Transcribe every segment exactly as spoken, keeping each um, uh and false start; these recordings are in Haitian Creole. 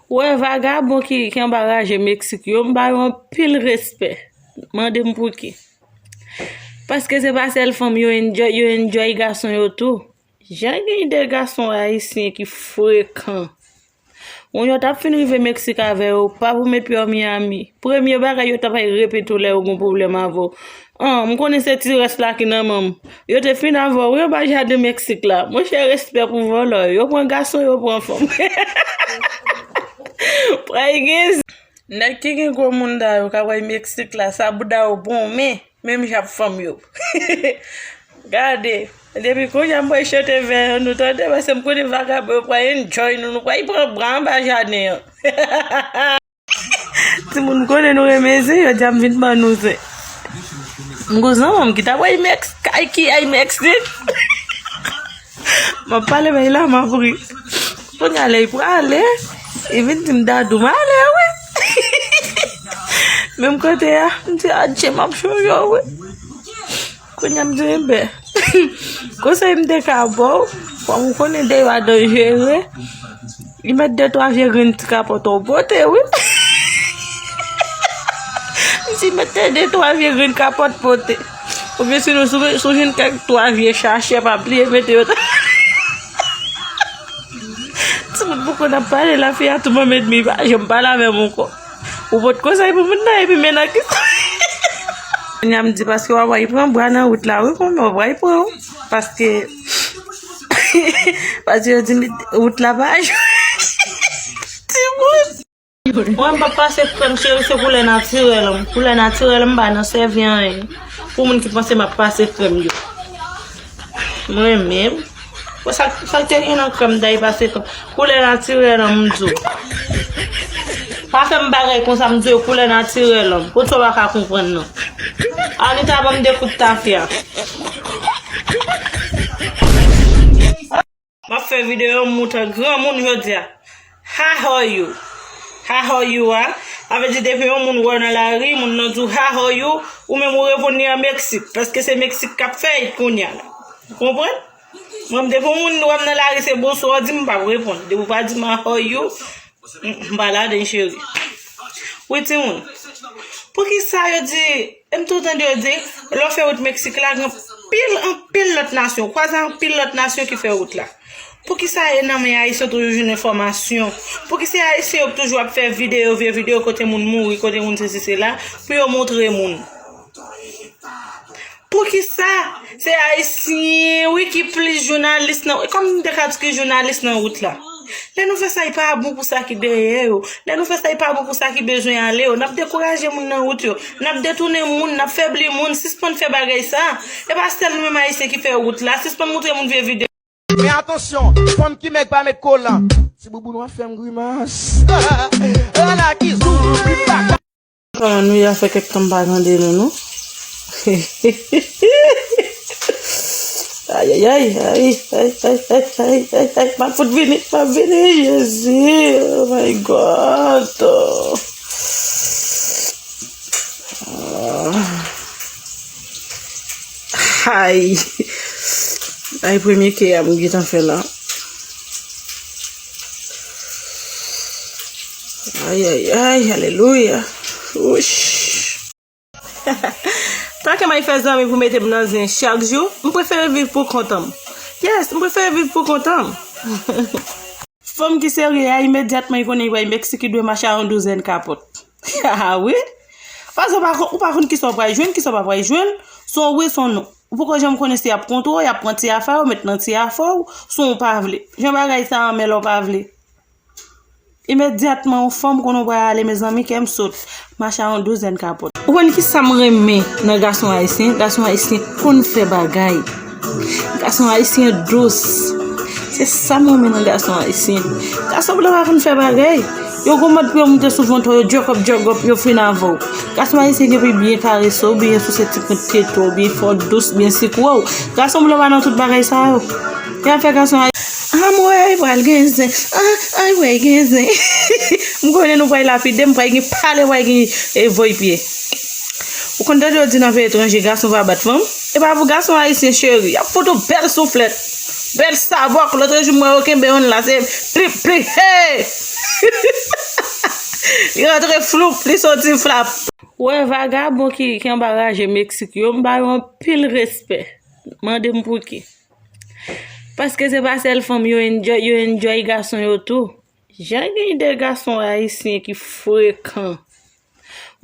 Ou wè vagabon ki, ki anba raje Meksik yo, m ba yo anpil respè. Mande m pouki. Paske se pa sèl fanm yo enjoy, yo enjoy gason yo tou. Jan gen de gason ayisyen ki frekan. Moun yo t ap fin rive Meksik avè yo, pa pou met pye w Miami. Premye bagay yo t ap al repete w lè yo gen pwoblèm avè w. An, m konnen se ti rès la ki nan men m. Yo te fin avè w, wi, anba jaden Meksik la. Monchè, respè pou vòlò yo. Yo pran gason, yo pran fanm. Pray gen. Nèg ki gen gwo mounda yo k ap pray Meksik la, sa bouda yo bon, men, menm jan ap fanm yo. Gade, depi kounye a m pral chante vè nou tande, paske m konnen vagabon yo pral enjoy nou, nou pral pran bra anba jaden an. Timoun, m konnen nou renmen zen, yo di a m vin ban nou zen. M gon zanmi m ki ta pral Mex, kay ki ay Meksik. M ap pale bay la, m ap ri. Kounye a lè y prale, y vin di m dadou m ale wi. Menm kote a, m di adje m ap chonje w wi. Kounye a m di enben. Konsèy m te ka ba w, kòm ou konnen deyò a danjere, y met de twa vye grenn ti kapòt ou pote wi. M di met de twa vye grenn kapòt pote. Oubyen sinon, si w, si w jwenn kèk twa vye chachè, pa bliye mete yo. Timoun poko n ap pale, lafi a tou manmèd mi pa janm pale avè m ankò. Ou pot konsèy pou moun nan, epi men nan ki. Kounye a m di, paske w ap pran bra nan wout la, wi, kòman w ap pran? Paske, paske yo di m wout la pa jwe. Timoun. Mwen, m p ap pase krèm, cheri, se koulè natirèl an m. Koulè natirèl an m, m pa nan sèvi anyen. Pou moun ki panse m ap pase krèm yo. Mwen menm. Bon, sa, sa te gen nan krèm, m ta pase krèm. Koulè natirèl an m, m di w. Pa fè m bagay konsa, m di w, koulè natirèl an m. Kot sa w pa ka konprann nan. Anita ban m de kout tafya. M ap fè videyo, m montre granmoun jodi a. How are you? How are you a? Sa vle di depi yon moun wè w nan lari, moun nan di w how are you, ou menm ou reponn li an Meksik, paske se Meksik k ap fè it kounye a la. Ou konprann? Mwen, depi yon moun wè m nan lari, se bonswa w di m, m p ap reponn. Depi w pa di m how are you, m, m pa ladann, cheri. Wi, timoun. Poukisa yo di, e m tou tande yo di, lè w fè wout Meksik la, gen anpil, anpil lòt nasyon, w kwaze anpil lòt nasyon ki fè wout la. Poukisa e nan men Ayisyen toujou jwenn enfòmasyon? Poukisa Ayisyen yo toujou ap fè videyo, vye videyo kote moun mouri, kote moun sesi sela, pou yo montre moun? Poukisa se Ayisyen, wi, ki plis jounalis nan, e kòm m te ka di ki jounalis nan wout la? Lè nou fè sa, e pa bon pou sa ki dèyè yo. Lè nou fè sa, e pa bon pou sa ki bezwen ale yo. N ap dekouraje moun nan wout yo. N ap detounen moun, n ap febli moun. Sispann fè bagay sa. E pa sèl nou menm Ayisyen ki fè wout la. Sispann montre moun vye videyo. Men atansyon, fanm ki mèg pa met kolan. Ti bouboun w ap fè m grimas. Lala ki zou, li pa ka. Kòman nou ye a fè kèk tan m pa tande nou, non? Ayayay, ay, ay, ay, ay, ay, ay, ay, m ap fout vini, m ap vini, Jezi, oh my God. Ay, ay, premye ke a m gentan fè la. Ay, ay, ay, alelouya. Wouch. Tanke m ay fè zanmi pou mete m nan zen chak jou, m prefere viv pou kont an m. Yes, m prefere viv pou kont an m. Fanm ki serye a, imedyatman, li konnen li pral Meksik, li dwe mache a yon douzèn kapòt. Ah wi. Paske ou pa konn, ou pa konn kisa w pral jwenn, kisa w pa pral jwenn. Se yon wi, se yon non. Ou poko janm konnen si y ap kontre w, y ap pran ti afè w, met nan ti afè w, si w pa vle. Jan bagay sa anmè lè w pa vle. Imedyatman, yon fanm konnen w pral ale, mezanmi, kè m sot. Mache a yon douzèn kapòt. Ou konn kisa m renmen nan gason ayisyen? Gason ayisyen konn fè bagay. Gason ayisyen dous. Se sa m renmen nan gason ayisyen. Gason blan pa konn fè bagay. Yo gon mòd pou yo moute sou vant ou, yo djòkòp djòkòp, yo fin avè w. Gason ayisyen gen pou byen karese w, byen souse ti pwent tete w, byen fè w dous, byen sikwe w. Gason blan pa nan tout bagay sa yo. Y ap fè gason ayisyen. Ah, m wè, pral gen zen. Ah, ay, wè, gen zen. M konnen nou pral lapide m, pral gen pale, pral gen, e, voye pye. Ou konn tande yo di nan peyi etranje, gason pa bat fanm? E pa pou gason ayisyen, cheri. Y ap fout ou bèl souflèt. Bèl sabòk. Lòt jou, m wè yo kenbe youn la, se plip, plip, hey! Li rantre floup, li soti flap. Ou wè vagabon ki, ki anba raje Meksik yo, m ba yo anpil respè. Mande m pou ki. Paske se pa sèl fanm yo enjoy, yo enjoy gason yo tou. Jan gen de gason ayisyen ki frekan.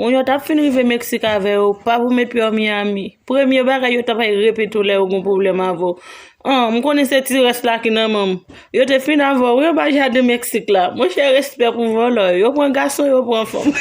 Moun yo t ap fin rive Meksik avè yo, pa pou met pye Miami. Premye bagay yo t ap al repete w lè yo gon pwoblèm avè w. An, m konnen se ti rès la ki nan men m. Yo te fin avè w, wi, anba jaden Meksik la. Monchè, respè pou vòlò yo. Yo pran gason, yo pran fanm.